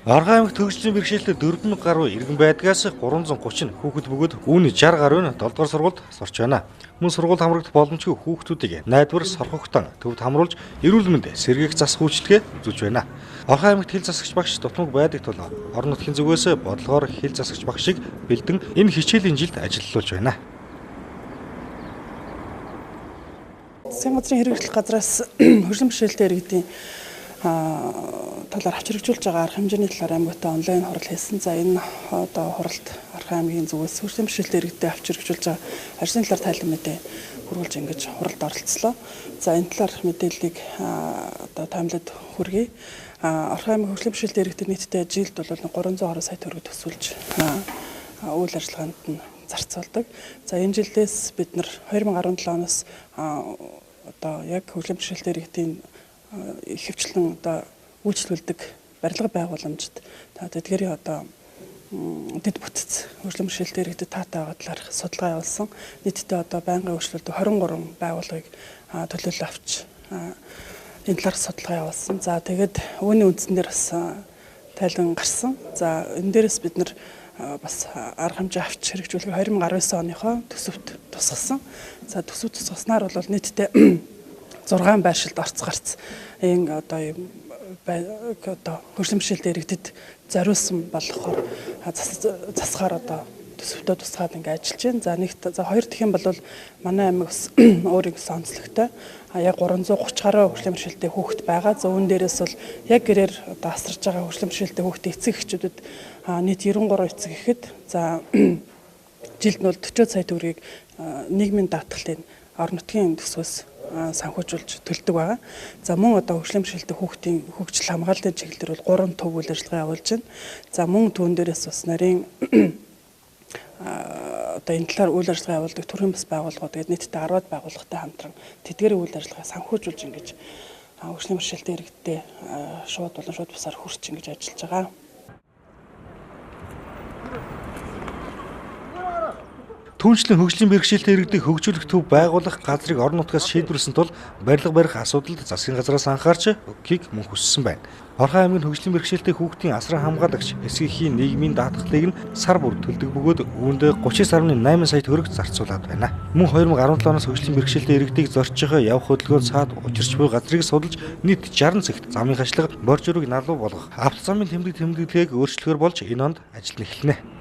Орхон аймагт хөгжлийн бэрхшээлтэй 4000 гаруй иргэн байдгаас 330 хүүхэд бөгөөд үүний 60 гаруй нь 7 дугаар сургуульд сурч байна. Мөн сургууль хамрагдах боломжгүй хүүхдүүдийг найдвар сорхогтон төвд хамруулж эрүүл мэнд сэргээх зас үйлчилгээ үзүүлж байна. Орхон аймагт хил засагч багш дутмаг байдаг тул орон нутгийн зүгээс бодлогоор хил засагч багшийг бэлдэн энэ хичээлийн жилд ажиллуулж байна. Засгийн газрын хэрэгжүүлэх газраас хөгжлийн бэрхшээлтэй иргэдийн талаар авч хэрэгжүүлж байгаа арга хэмжээний талаар аймагтай онлайн хурал хийсэн. За энэ одоо хуралд Орхон аймгийн зүгээс хөгжлийн бэрхшээлтэй иргэдэд авч хэрэгжүүлж байгаа ажлын талаар тайлан мэдээ хүргүүлж ингэж хуралд оролцлоо. За энэ талаар мэдээллийг одоо таймлаад хүргэе. Орхон аймаг хөгжлийн бэрхшээлтэй иргэдэд нийтдээ жилд бол 320 сая төгрөг төсвөлж үйл ажиллагаанд нь зарцуулдаг. За энэ жилдээс бид нар 2017 оноос одоо яг хөгжлийн бэрхшээлтэй иргэдийн ихэвчлэн одоо үйлчлүүлдэг барилга байгууламжид тэдгэрийн одоо дэд бүтц хөгжлийн бэрхшээлтэй иргэдэд таатай байгаа талаарх судалгаа явуулсан. Нийтдээ одоо байнгын үйлчлүүлдэг 23 байгууллагыг төлөөлөл авч энэ талаарх судалгаа явуулсан. За тэгээд үүний үндсэн дээр бас тайлан гарсан. За энэ дээрээс бид нар бас арга хэмжээ авч хэрэгжүүлэх 2019 оныхоо төсөвт тусгасан. За төсөв тусгаснаар бол нийтдээ 6 байршилд орц гарц энэ одоо юм одоо хөгжлийн бэрхшээлтэй иргэдэд зориулсан болохоор засгаар одоо төсөвтөө тусгаад ингээ ажиллаж байна. За нэгт за хоёр дахь юм бол манай аймаг бас өөр их онцлогтой. Яг 330 гаруй хөгжлийн бэрхшээлтэй хүүхэд байгаа. За үүн дээрээс бол яг гэрээр одоо асарж байгаа хөгжлийн бэрхшээлтэй хүүхдийн эцэг эхчүүдэд нийт 93 эцэг эхэд за жилд нь бол 40 сая төгрөгийг нийгмийн даатгалын орон нутгийн төсвөөс санхүүжүүлж төлдөг байгаа. За мөн одоо хөгжлийн бэрхшээлтэй хүүхдийн хөгжил хамгааллын чиглэлээр бол 3 төв үйл ажиллагаа явуулж байна. За мөн түүн дээрээс бас нарийн одоо энэ талаар үйл ажиллагаа явуулдаг төрийн бас байгууллагууд гээд нийтдээ 10-аад байгууллагатай хамтран тэдгээрийн үйл ажиллагаа санхүүжүүлж ингэж хөгжлийн бэрхшээлтэй иргэдтэй шууд болон шууд бусаар хүрч ингэж ажиллаж байгаа. Түүнчлэн хөгжлийн бэрхшээлтэй иргэдийг хөгжүүлэх төв байгуулах газрыг орон нутгаас шийдвэрлэсэн тул барилга барих асуудалд засгийн газраас анхаарч өгөхийг мөн хүссэн байна. Орхон аймгийн хөгжлийн бэрхшээлтэй хүүхдийн асран хамгаалагч эсгийнхээ нийгмийн даатгалыг нь сар бүр төлдөг бөгөөд үүндээ 39.8 сая төгрөг зарцуулаад байна. Мөн 2017 оноос хөгжлийн бэрхшээлтэй иргэдийг зорчих явах хөдөлгөөн цаад учирч буй газрыг судалж нийт 60 цагт замын хашлага, боржуурыг налуу болгох, авто замын тэмдэг тэмдэглэгийг өөрчлөхөөр болж энэ онд ажил нь эхэлнэ.